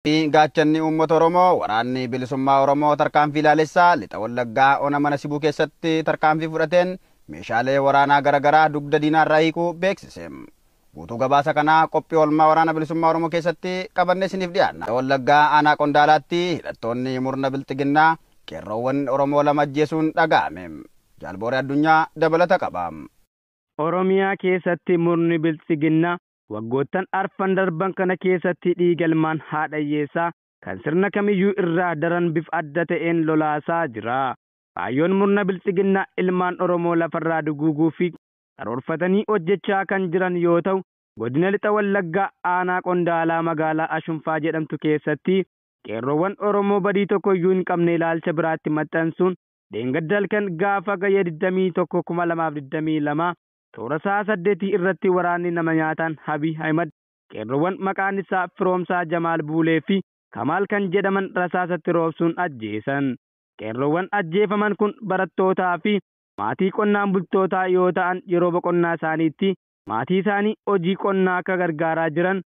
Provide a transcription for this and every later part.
Gaachanni uummata Oromoo waraanni bilisummaa Oromoo tarkaanfii laalessaa lixa Wallaggaa ona mana sibuu keessatti tarkaanfii fudhateen meeshaalee waraanaa garaagaraa dugda diinaarraa hiikuu beeksise. Guutuu gabaasa kanaa qophii oolmaa waraana bilisummaa Oromoo keessatti qabannee isiniif dhiyaanna. Wallaggaa aanaa Qondaalaatti hidhattoonni murna bilxiginnaa qeerroowwan Oromoo lama ajjeesuun dhaga'ame. Jaalbooree Addunyaa dabalata qaba. Oromiyaa keessatti murni bilxiginnaa waggoottan arfan darban kana keessatti dhiigalmaan haadha hiyyeessaa kan sirna kamiyyuu irraa daran bifa adda ta'een lolaasaa jira. Kaayyoon murna bilxiginnaa ilmaan Oromoo lafarraa duguuguu fi karoorfatanii hojjechaa kan jiran yoo ta'u, godina lixa Wallaggaa aanaa Qondaalaa magaalaa Ashunfaa jedhamtu keessatti qeerroowwan Oromoo badii tokkoyyuu hin qabne ilaalcha biraatti maxxansuun dheengadda halkan gaafa gayya 21,2022 toora sa'a 8 irratti waraanni nama nyaataan Abiy Ahimad qeerroowwan maqaan isaa Firoomsaa Jamaal Buulee fi Kamaal kan jedhaman rasaasatti roobsuun ajjeesan. Qeerroowwan ajjeefaman kun barattootaa fi maatii qonnaan bultootaa yoo ta'an yeroo boqonnaa isaaniitti maatii isaanii hojii qonnaa akka gargaaraa jiran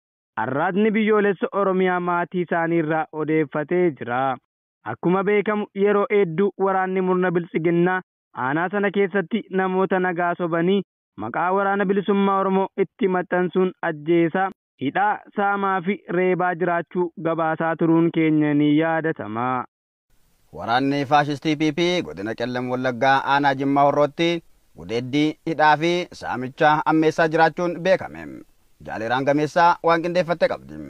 arraatni biyyoolessa Oromiyaa maatii isaanii irraa odeeffatee jira. Akkuma beekamu yeroo hedduu waraanni murna bilxiginnaa aanaa sana keessatti namoota nagaa sobanii maqaa waraana bilisummaa Oromoo itti maxxansuun ajjeesaa, hidhaa, saamaa fi reebaa jiraachuu gabaasaa turuun keenya ni yaadatama. Waraanni faashistii PP godina Qellem Wallaggaa aanaa Jimmaa Horrootti gudeeddii, hidhaa fi saamicha ammeessaa jiraachuun beekame. Jaaleeraan Gameessaa waan qindeeffatte qabdi.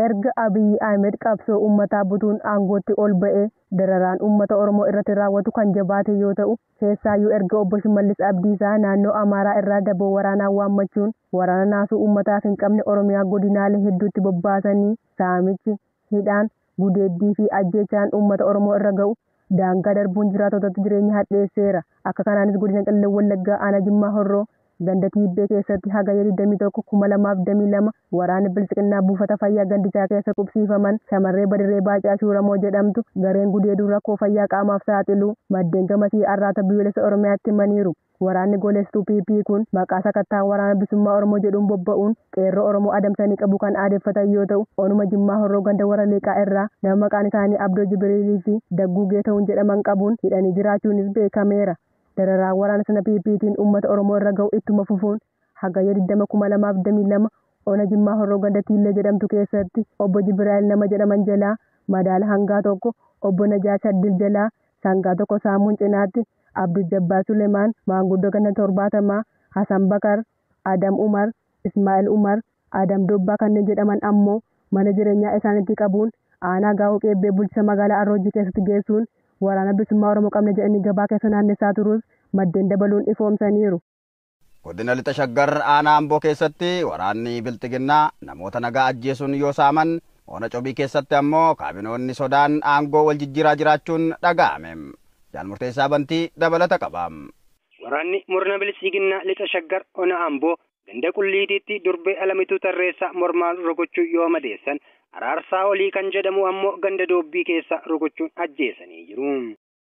Erga Abiy Ahmed qabsoo uummataa butuun aangootti ol ba'ee dararaan uummata Oromoo irratti raawwatu kan jabaate yoo ta'u, keessaayyuu erga obbo Shimallis Abdiisaa naannoo Amaaraa irraa daboo waraanaa waammachuun waraana naasuu uummataaf hin qabne Oromiyaa godinaalee hedduutti bobbaasanii saamichi, hidhaan, gudeeddii fi ajjeechaan uummata Oromoo irra ga'u daangaa darbuun jiraatotatti jireenya hadheesseera. Akka kanaanis godina Qellem Wallaggaa aanaa Jimmaa Horroo ganda Tiibbee keessatti hagayya 21,2022 waraanni bilxiginnaa buufata fayyaa gandichaa keessa qubsiifaman shamarree Badiree Baacaa Shuuramoo jedhamtu gareen gudeeduun rakkoo fayyaa qaamaaf saaxilu maddeen gamasii arraata biyyoolessa Oromiyaatti himaniiru. Waraanni goolestuu PP kun maqaa sakattaa waraana bilisummaa Oromoo jedhuun bobba'uun qeerroo Oromoo adamsanii qabu kan aadeffatan yoo ta'u, onuma Jimmaa Horroo ganda warra Leeqaa irraa nama maqaan isaanii Abdoo Jibriilii fi Dagguu Geeta'uun jedhaman qabuun hidhanii jiraachuunis beekameera. Dararaa waraana sana PPtiin uummata Oromoo irra ga'u ittuma fufuun hagayya 20,2022 ona Jimmaa Horroo ganda Tiillee jedhamtu keessatti obbo Jibraayil nama jedhaman jalaa madaala hangaa tokko, obbo Najaa Shaddil jalaa sangaa tokko saamuun cinaatti Abdul Jabbaar Sulemaan maanguddoo ganda 70, Hasan Bakar, Adam Umar, Ismaa'il Umar, Adam Dobbaa kanneen jedhaman ammoo mana jireenyaa isaaniitti qabuun aanaa Gaa'oo Qeebbee bulchiinsa magaalaa Arroojii keessatti geessuun waraana bilisummaa Oromoo qabna jedhanii gabaa keessa naannessaa turus maddeen dabaluun ifoomsaniiru. Godina lixa Shaggar aanaa Amboo keessatti waraanni bilxiginnaa namoota nagaa ajjeesuun yoo saaman, ona Cobii keessatti ammoo kaabinoonni sodaan aangoo wal jijjiiraa jiraachuun dhaga'ame. Jaalmurteessaa Bantii dabalata qaba. Waraanni murna bilxiginnaa lixa Shaggar ona Amboo ganda Qulliitiitti durbee Alamituu Tarreessaa mormaan rukuchuu yoo madeessan, Araarsaa Olii kan jedhamu ammoo ganda Doobbii keessa rukuchuun ajjeesanii jiru.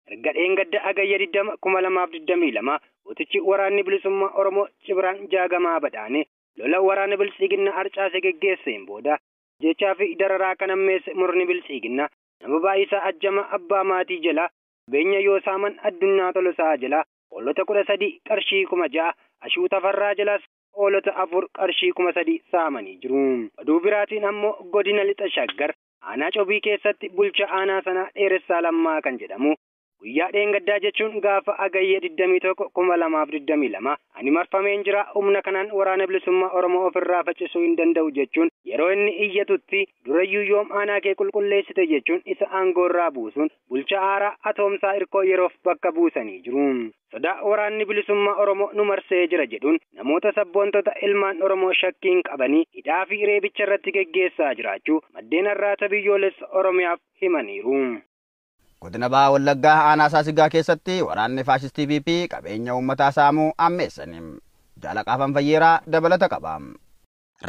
Erga dheengadda hagayya 20,2022 gootichi waraanni bilisummaa Oromoo Cibiraan Jaagamaa Badhaane lola waraana bilxiginnaa harcaase geggeesseen booda jechaa fi dararaa kan ammeesse murni bilxiginnaa nama baay'isaa ajjama abbaa maatii jalaa qabeenya yoo saaman Addunyaa Tolosaa jalaa hoolota 13 qarshii 6,000, Ashuu Tafarraa jalaas hoolota 4 qarshii 3,000 saamanii jiru. Oduu biraatiin ammoo godina lixa Shaggar aanaa Cobii keessatti bulcha aanaa sanaa Dheeressaa Lammaa kan jedhamu guyyaa dheengaddaa jechuun gaafa hagayya 21,2022 ani marfameen jira humna kanaan waraana bilisummaa Oromoo ofirraa faccisuu hin danda'u jechuun yeroo inni iyyatutti durayyuu yoom aanaa kee qulqulleessite jechuun isa aangoorraa buusuun bulcha haaraa Atoomsaa Hirkoo yeroof bakka buusanii jiru. Sodaa waraanni bilisummaa Oromoo nu marsee jira jedhuun namoota sabboontota ilmaan Oromoo shakkiin qabanii hidhaa fi reebicha irratti geggeessaa jiraachuu maddeen arraata biyyoolessa Oromiyaaf himaniiru. Godina Bahaa Wallaggaa aanaa Saasigaa keessatti waraanni faashistii PP qabeenya uummataa saamuu ammeessani. Jaalaqaafan Fayyeeraa dabalata qaba.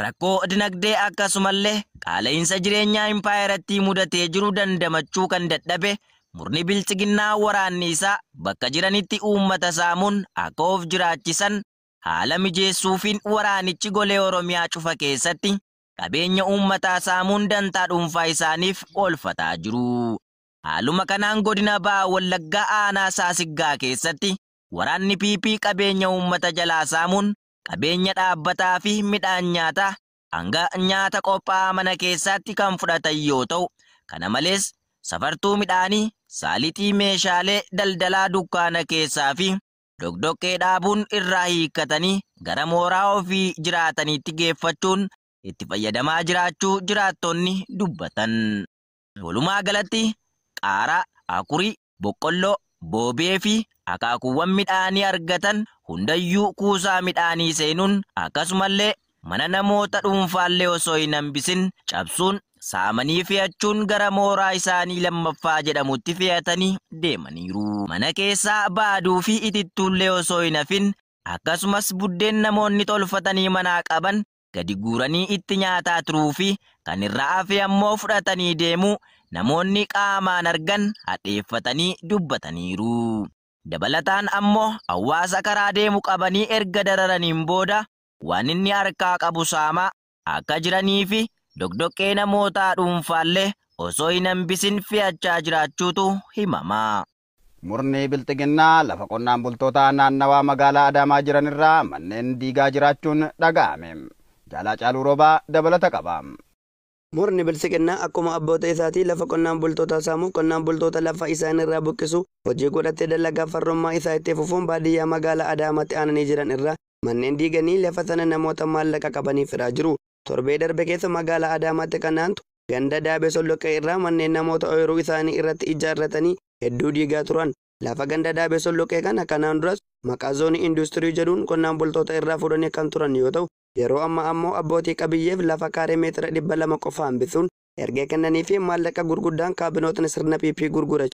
Rakkoo dinagdee akkasumallee qaala'insa jireenyaa impaayeratti mudatee jiru dandamachuu kan dadhabe murni bilxiginnaa waraanni isaa bakka jiranitti uummata saamuun akka of jiraachisan haala mijeessuufiin waraanichi golee Oromiyaa cufa keessatti qabeenya uummataa saamuun dantaa dhuunfaa isaaniif oolfataa jiru. Haaluma kanaan godina Baha Wallaggaa aanaa Saasiggaa keessatti waraanni PP qabeenya uummata jalaa saamuun qabeenya dhaabbataa fi midhaan nyaataa hanga nyaata qophaa'aa mana keessatti kan fudhatan yoo ta'u, kana malees safartuu midhaanii, saalixii meeshaalee daldalaa dukkaana keessaa fi doqdoqqee dhaabuun irraa hiikkatanii gara mooraa ofii jiraataniitti geeffachuun itti fayyadamaa jiraachuu jiraattonni dubbatan. Walumaa galatti qaaraa, akurii, boqqolloo, boobee fi akaakuuwwan midhaanii argatan hundayyuu kuusaa midhaanii seenuun akkasumallee mana namoota dhuunfaallee osoo hin hambisin cabsuun saamanii fe'achuun gara mooraa isaanii lammaffaa jedhamutti fe'atanii deemaniiru. Mana keessaa baaduu fi itittuullee osoo hin hafin akkasumas buddeen namoonni tolfatanii manaa qaban gadi guuranii itti nyaataa turuu fi kan irraa hafe ammoo fudhatanii deemuu namoonni qaamaan argan hadheeffatanii dubbataniiru. Dabalataan ammoo hawaasa karaa deemu qabanii erga dararaniin booda waan inni harkaa qabu saamaa akka jiranii fi doqdoqqee namootaa dhuunfaallee osoo hin hambisin fe'achaa jiraachuutu himama. Murni bilxiginnaa lafa qonnaan bultoota naannawaa magaalaa Adaamaa jiran irraa manneen diigaa jiraachuun dhaga'ame. Jaalaa Caaluu Roobaa dabalata qaba. Murni bilxiginnaa akkuma abboota isaatii lafa qonnaan bultoota saamuuf qonnaan bultoota lafa isaan irraa buqqisu hojii godhatee dalagaa farrummaa isaa itti fufuun baadiyyaa magaalaa Adaamaatti aananii jiran irraa manneen diiganii lafa sana namoota maallaqa qabaniif firaa jiru. Torbee darbe keessa magaalaa Adaamaatti kan aantu ganda Daabee Solloqqee irraa manneen namoota ooyiruu isaanii irratti ijaarratanii hedduu diigaa turan. Lafa ganda Daabee Solloqqee kana kanaan duras maqaa zoonii industirii jedhuun qonnaan bultoota irraa fuudhanii kan turan yoo ta'u, yeroo ammaa ammoo abbootii qabiyyeef lafa kaaree meetira 200 qofa hambisuun erga kennanii fi maallaqa gurguddaan kaabinootni sirna PP gurgurachaa